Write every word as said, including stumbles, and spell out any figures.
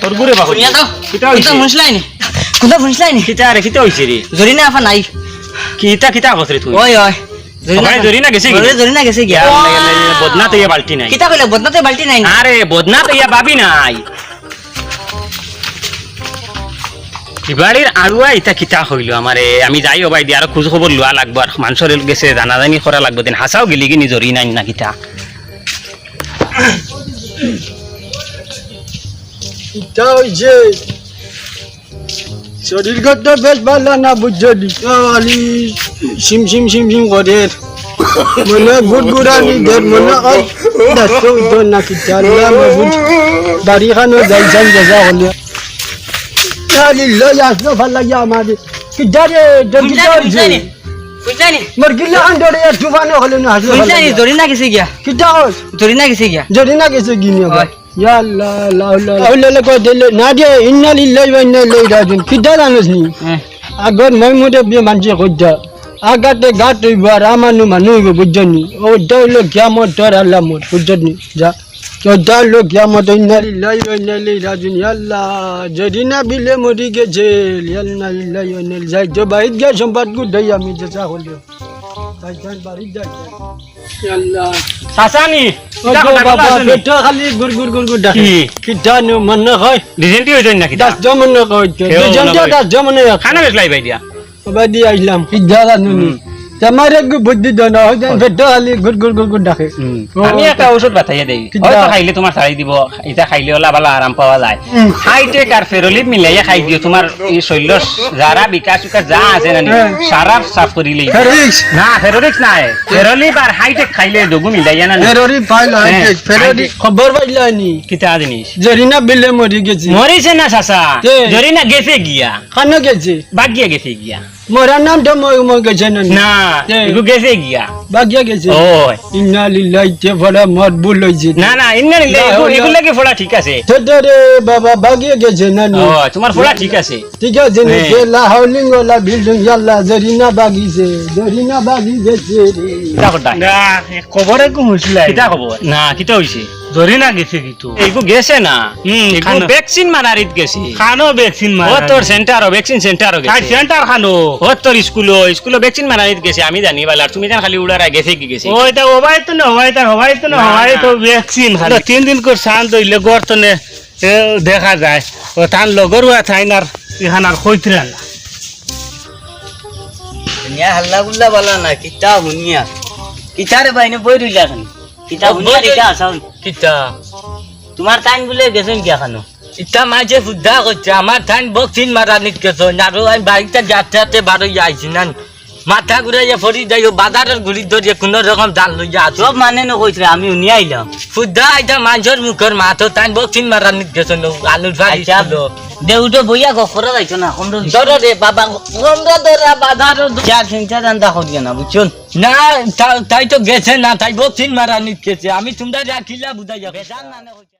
তোর ঘুরে বাবা। শুনিয়া তো? কিতা অইছে? কুন্তা হুনছলায় নি? কুন্তা হুনছলায় নি? কিতা রে, কিতা অইছে রে? জরিনা আফা নাই। কিতা, কিতা কছ রে তুই? ওই, ওই। জরিনা সবাই আফা। জরিনা গেছে কি? ওরে, জরিনা গেছে গিয়া। ইয়া আল্লাহ, ইয়া আল্লাহ, বদনা তো ইয়া বালতি নাই। কিতা কইলে? বদনা তো বালতি নাই। আরে, বদনা তো ইয়া ভাবি নাই। ইবাড়ির আড়ুয়া ইতা কিতা কইলো আমারে? আমি যাই ও ভাই দি, আরো খোঁজ খবর লওয়া লাগবো, আর মানষর গেছে জানাজানি করা লাগবো। দিন হাছাউ গেলি গি নি, জরিনা আইন না কিতা? ইতা অইছে, শরীর গত বেশ ভালা না, বুঝছো নি? তো খালি শিম শিম শিম শিম করের, মনে গুড়গুড়ানি দের, মনে অয় দাঁত তো উঠতো না, কিতা আল্লাহ মাবুদ, বাড়ি খানো যাই যাই যাই যাই হলে। ইয়া লিল্লাহ, ইয়া আস্তাগফিরুল্লাহ, ইয়া মাবুদ। কিতা রে, দের কিতা অইছে? বুঝছলায় নি? মোর গিলা আন ধরে এক তুফানে হলে না, হাসলে হুনছলায় নি? জরিনা গেছে গিয়া। কিতা কছ? জরিনা গেছে গিয়া। জরিনা গেছে গি নি আবার? ওই। ইয়া আল্লাহ, লা হাওলা, লা হাওলা, লা কুওয়াতা ইল্লা, না রে, ইন্না লিল্লাহি ওয়া ইন্না ইলাইহি রাজিউন। কিতা জানোস নি? হ্যাঁ। আগর ময় মুরব্বি মানষে কইতা, আগাতে গাত অইবো আর আমানু মানু অইবো, বুঝছো নি? অউ অইলো কিয়ামতর আলামত, বুঝছো নি? যা। অউ অইলো কিয়ামত, ইন্না লিল্লাহি ওয়া ইন্না ইলাইহি রাজিউন। ইয়া আল্লাহ, জরিনা বিলে মরি গেছে। ইয়া ইন্না লিল্লাহি ওয়া ইন্না ইলাইহি। যাই তো, বাড়িত গিয়া সম্বাদ গুটাই আমি যেতা কইলে। যাই, যাই, বাড়িত যাই, যাই। ইয়া আল্লাহ। চাচা নি? ও কিতা গো কথা বাবা, কইলা শুনি? পেটো খালি গুড় গুড় গুড় গুড় ডাকে। কি? কিতা নু মনে কয়? ডিজেন্টি অইছে না কিতা? দাস জমনে কয়। কেউ ডিজেন্টি মনে কয়। দাস জমনে কয়। খানা বেশ লাই ভাই দিয়া। বাবা দিয়া আইলাম, কিতা জানো নি? হুম। তোমার এক বুদ্ধি দেও না, হয়তো হুম। পেটো খালি গুড় গুড় গুড় গুড় ডাকে। হুম। ও, আমি একটা ঔষধ বাতাইয়া দেই। কিতা? হয়তো খাইলে তোমার ছাড়ি দিব, ইটা খাইলে ওলা ভালা আরাম পাওয়া যায়। হুম। হাইটেক আর ফেরোলিপ মিলাইয়া খাই দিও, তোমার এই শরীরর যারা বিকাশ উকাশ যা আছে না নি, হ্যাঁ। সারা সাফ করি লই। ফেরোরিক্স? না, ফেরোরিক্স নাই। ফেরোলিপ আর হাইটেক খাইলে দুগু মিলাইয়া না নি। ফেরোরিপ পাইল, হ্যাঁ, হাইটেক। ফেরোরিপ হাইটেক। খবর পাইলা নি? কিতা জিনিস? জরিনা বিলে মরি গেছে। মরিছে না চাচা? কে? জরিনা গেছে গিয়া। কানো গেছে? বাগিয়া গেছে গিয়া। মরার নাম তো মই, মই গেছে না নি? না, কে? এগু গেছে গিয়া। বাগিয়া গেছে? ওই। ইন্না লিল্লাহি, তে পড়া মত ভুল অইছে। না, না, ইন্না লিল্লাহি, লা এগু, হাওলা। এগুর লাগি পড়া ঠিক আছে। তো, তো রে বাবা, বাগিয়া গেছে না নি? ও, তোমার পড়া ঠিক আছে। ঠিক আছে নি? হ্যাঁ। তে লা হাওলিং ওয়ালা বিল্ডিং, ইয়াল্লা, জরিনা বাগিছে, জরিনা বাগি গেছে রে। কিতা কথা? না, খবরে কো হুনছিলা? কিতা খবর? না, কিতা অইছে? জরিনা গেছে কি তো? এগু গেছে না। হুম, এগু কানো? ভ্যাকসিন মারানিত গেছে। কানো ভ্যাকসিন মারানিত? ও তোর সেন্টারো, ভ্যাকসিন সেন্টারো গেছে। সেন্টার কানো? ও তোর স্কুলো, স্কুলো ভ্যাকসিন মারানিত গেছে, আমি জানি বালা, আর তুমি জান খালি উড়ারা গেছে কি গেছে। ওইটা, ওবায় তো না, ওবায় তো না, না, ওবায় না। তো ভ্যাকসিন খালি। তিন দিন কর শান্ত অইলে গড় তো নে, এ, দেখা যায়। ও তান লগর ওয়া থাইন আর ইখান আর কইতরা না। দুনিয়া হাল্লা গুল্লা বালা না, কিতা হুনিয়া? কিতা রে বাইনে বই রইলা কেনে? কিতা হুনিয়া, কিতা আসাউন? কিতা? তোমার তাইন বুলে গেছইন গিয়া কানো? ইতা মাঝে ফুদ্দা করছে, আমার তাইন বক্সিন মারানিত গেছইন, আর আমি বাড়িতে যাতে যাতে বারো আইছি না। মাথা ঘুরাইয়া পড়ি যাইও, বাজারর ঘুরি ধরিয়া কোনো রকম জাল লইয়া আছি। সব মানে ন কইছে, আমি হুনিয়া আইলাম। ফুদ্দা আইতা মানষর মুখর মাত, তাইন বক্সিন মারানিত গেছইন, আলুর ফাড়ি আচ্ছা, ছিল। দে উঠো বইয়া গপ করা যাইতো না, কমরো ধরো রে বাবা, কমরো ধরা বাজারর চার তিন চার আন্দা করিও না, বুঝছো? না, তা-, তাই তো গেছে না, তাই বক্সিন মারানিত গেছে। আমি তোমরা যা কিলা বুঝাইয়া বেজান মানে